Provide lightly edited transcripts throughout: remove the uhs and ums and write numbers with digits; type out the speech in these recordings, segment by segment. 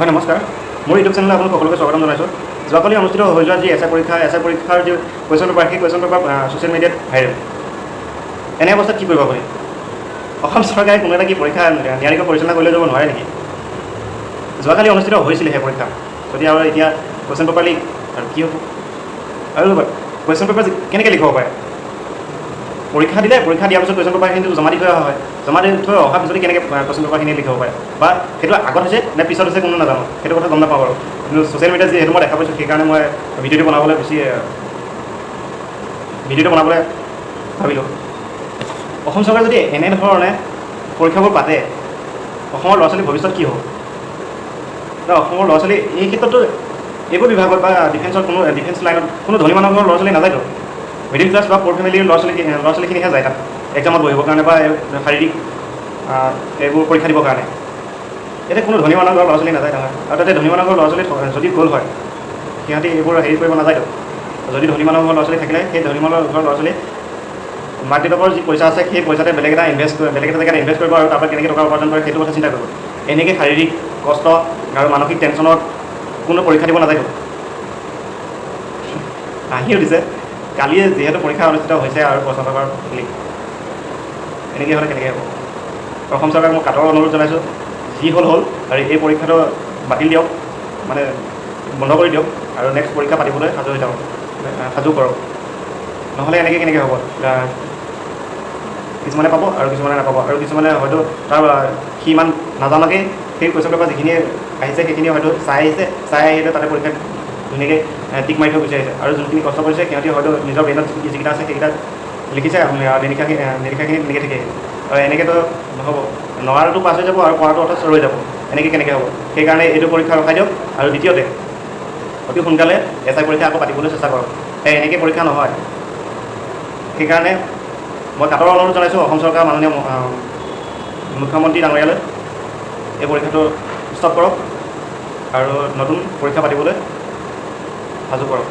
হয়, নমস্কাৰ। মোৰ ইউটিউব চেনেলত আপোনালোক সকলোকে স্বাগতম জনাইছোঁ। যোৱাকালি অনুষ্ঠিত হৈ যোৱা যি এছ I পৰীক্ষা, এছ I পৰীক্ষাৰ যি কুৱেশ্যন পেপাৰ, সেই কুৱেশ্যন পেপাৰ ছ'চিয়েল মিডিয়াত ভাইৰেল। এনে অৱস্থাত কি কৰিব আপুনি? অসম চৰকাৰে কোনো এটা কি পৰীক্ষা নিয়াৰিকৈ পৰিচালনা কৰি লৈ যাব নোৱাৰে নেকি? যোৱাকালি অনুষ্ঠিত হৈছিলে সেই পৰীক্ষা যদি আৰু এতিয়া কুৱেশ্যন পেপাৰ লিক আৰু কি হ'ব? আৰু কুৱেশ্যন পেপাৰ কেনেকৈ লিক হ'ব পাৰে? পৰীক্ষা দিলে, পৰীক্ষা দিয়াৰ পিছত কুৱেশ্যন পেপাৰখিনি জমা দি থৈ অহা হয়। জমা দি থৈ অহাৰ পিছতে কেনেকৈ কুৱেশ্যন পেপাৰখিনি লিক হ'ব পাৰে? বা সেইটো আগত হৈছে নে পিছত হৈছে, কোনো নাজানো, সেইটো কথা গম নাপাওঁ বাৰু। কিন্তু ছ'চিয়েল মিডিয়াত যিহেতু মই দেখা পাইছোঁ, সেইকাৰণে মই ভিডিঅ'টো বনাবলৈ বেছি ভিডিঅ'টো বনাবলৈ ভাবিলোঁ। অসম চৰকাৰে যদি এনেধৰণে পৰীক্ষাবোৰ পাতে, অসমৰ ল'ৰা ছোৱালীৰ ভৱিষ্যত কি হ'ব? অসমৰ ল'ৰা ছোৱালী এই ক্ষেত্ৰতো এইবোৰ বিভাগত বা ডিফেন্সৰ কোনো ডিফেন্স লাইনত কোনো ধনী মানুহৰ ল'ৰা ছোৱালী নাযায়তো। মিডিল ক্লাছ বা প'ৰ ফেমিলিৰ ল'ৰা ছোৱালীখিনিহে যায় তাত এক্সামত বহিবৰ কাৰণে বা এই শাৰীৰিক এইবোৰ পৰীক্ষা দিবৰ কাৰণে। ইয়াতে কোনো ধনী মানুহৰ ঘৰৰ ল'ৰা ছোৱালী নাযায় নহয়। আৰু তাতে ধনী মানুহৰ ঘৰৰ ল'ৰা ছোৱালী যদি গ'ল হয়, সিহঁতি এইবোৰ হেৰি কৰিব নাযায়তো। যদি ধনী মানুহৰ ঘৰৰ ল'ৰা ছোৱালী থাকিলে, সেই ধনী মানুহৰ ঘৰৰ ল'ৰা ছোৱালী মাক দেউতাকৰ যি পইচা আছে, সেই পইচাতে বেলেগ এটা জেগাত ইনভেষ্ট কৰিব আৰু তাৰপৰা কেনেকৈ টকা উপাৰ্জন কৰে, সেইটো কথা চিন্তা কৰিব। এনেকৈ শাৰীৰিক কষ্ট আৰু মানসিক টেনশ্যনত কোনো পৰীক্ষা দিব নাযায়তো। হাঁহিও দিছে। কালিয়ে যিহেতু পৰীক্ষা অনুষ্ঠিত হৈছে আৰু প্ৰশ্ন পেপাৰ লিক এনেকৈ হ'লে কেনেকৈ হ'ব? অসম চৰকাৰক মই কাতৰ অনুৰোধ জনাইছোঁ, যি হ'ল হ'ল আৰু এই পৰীক্ষাটো বাতিল দিয়ক, মানে বন্ধ কৰি দিয়ক আৰু নেক্সট পৰীক্ষা পাতিবলৈ সাজু হৈ থাকক, সাজু কৰক। নহ'লে এনেকৈ কেনেকৈ হ'ব? কিছুমানে পাব আৰু কিছুমানে নাপাব আৰু কিছুমানে হয়তো তাৰ সি ইমান নাজানাকেই সেই কুৱেশ্যন পেপাৰ যিখিনি আহিছে, সেইখিনি হয়তো চাই আহিছে। চাই আহিলে তাতে পৰীক্ষাত ধুনীয়াকৈ টিক মাৰি থৈ গুচি আহিছে। আৰু যোনখিনি কষ্ট কৰিছে, সিহঁতি হয়তো নিজৰ ব্ৰেইনত যিকেইটা আছে, সেইকেইটা লিখিছে আৰু নিলিখাখিনি তেনেকৈ থাকি আহিছে। আৰু এনেকৈতো নহ'ব। নোৱাৰাটো পাছ হৈ যাব আৰু পৰাটো অথচ ৰৈ যাব। এনেকৈ কেনেকৈ হ'ব? সেইকাৰণে এইটো পৰীক্ষা ৰখাই দিয়ক আৰু দ্বিতীয়তে অতি সোনকালে এছ I পৰীক্ষা আকৌ পাতিবলৈ চেষ্টা কৰক। এই এনেকৈ পৰীক্ষা নহয়। সেইকাৰণে মই কাতৰ অনুৰোধ জনাইছোঁ অসম চৰকাৰৰ মাননীয় মুখ্যমন্ত্ৰী ডাঙৰীয়ালৈ, এই পৰীক্ষাটো ষ্টপ কৰক আৰু নতুন পৰীক্ষা পাতিবলৈ সাজু কৰক।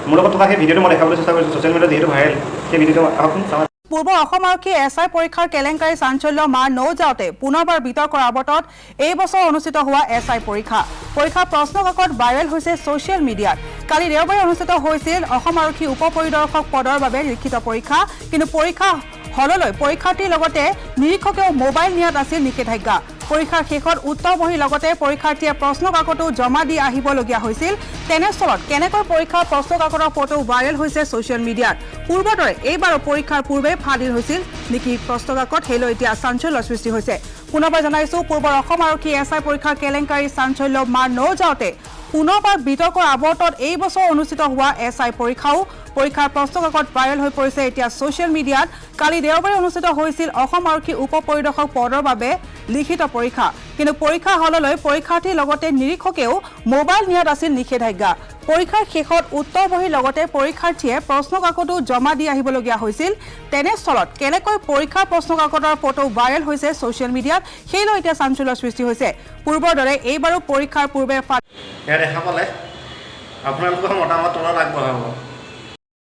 মোৰ লগত থকা সেই ভিডিঅ'টো মই দেখাবলৈ চেষ্টা কৰিছোঁ। ছ'চিয়েল মিডিয়াত যিহেতু ভাইৰেল সেই ভিডিঅ'টো, আহকচোন চাওঁ। পূৰ্বৰ অসম আৰক্ষী এছ I পৰীক্ষাৰ কেলেংকাৰী চাঞ্চল্য মাৰ নৌযাওঁতে পুনৰবাৰ বিতৰ্কৰ আৱৰ্তত এই বছৰ অনুষ্ঠিত হোৱা এছ I পৰীক্ষা। পৰীক্ষাৰ প্ৰশ্ন কাকত ভাইৰেল হৈছে ছ'চিয়েল মিডিয়াত। কালি দেওবাৰে অনুষ্ঠিত হৈছিল অসম আৰক্ষী উপ পৰিদৰ্শক পদৰ বাবে লিখিত পৰীক্ষা। কিন্তু পৰীক্ষা হললৈ পৰীক্ষাৰ্থীৰ লগতে নিৰীক্ষকেও মোবাইল নিয়াত আছিল নিষেধাজ্ঞা। পৰীক্ষাৰ শেষত উত্তৰ বহীৰ লগতে পৰীক্ষাৰ্থীয়ে প্ৰশ্ন কাকতো জমা দি আহিবলগীয়া হৈছিল। তেনেস্থলত কেনেকৈ পৰীক্ষাৰ প্ৰশ্ন কাকতৰ ফটো ভাইৰেল হৈছে ছ'চিয়েল মিডিয়াত? পূৰ্বৰ দৰে এইবাৰো পৰীক্ষাৰ পূৰ্বে ফাদিল হৈছিল নেকি প্ৰশ্ন কাকত, সেই লৈ এতিয়া চাঞ্চল্যৰ সৃষ্টি হৈছে। পুনৰবাৰ জনাইছো, পূৰ্বৰ অসম আৰক্ষী এছ I পৰীক্ষাৰ কেলেংকাৰী চাঞ্চল্য মাৰ নৌযাওঁতে পুনৰবাৰ বিতৰ্কৰ আৱৰ্তত এই বছৰ অনুষ্ঠিত হোৱা এছ I পৰীক্ষাও। পৰীক্ষাৰ প্ৰশ্ন কাকত ভাইৰেল হৈ পৰিছে এতিয়া ছ'চিয়েল মিডিয়াত। কালি দেওবাৰে অনুষ্ঠিত হৈছিল অসম আৰক্ষী উপ পৰিদৰ্শক পদৰ বাবে লিখিত পৰীক্ষা। কিন্তু পৰীক্ষা হললৈ পৰীক্ষাৰ্থীৰ লগতে নিৰীক্ষকেও মোবাইল নিয়াত আছিল নিষেধাজ্ঞা। পৰীক্ষাৰ শেষত উত্তৰ বহীৰ লগতে পৰীক্ষাৰ্থীয়ে প্ৰশ্ন কাকতো জমা দি আহিবলগীয়া হৈছিল। তেনেস্থলত কেনেকৈ পৰীক্ষাৰ প্ৰশ্ন কাকতৰ ফটো ভাইৰেল হৈছে ছ'চিয়েল মিডিয়াত, সেই লৈ এতিয়া চাঞ্চল্যৰ সৃষ্টি হৈছে। পূৰ্বৰ দৰে এইবাৰো পৰীক্ষাৰ পূৰ্বে এয়া দেখা পালে, আপোনালোকৰ মতামত তলত আগবঢ়াব।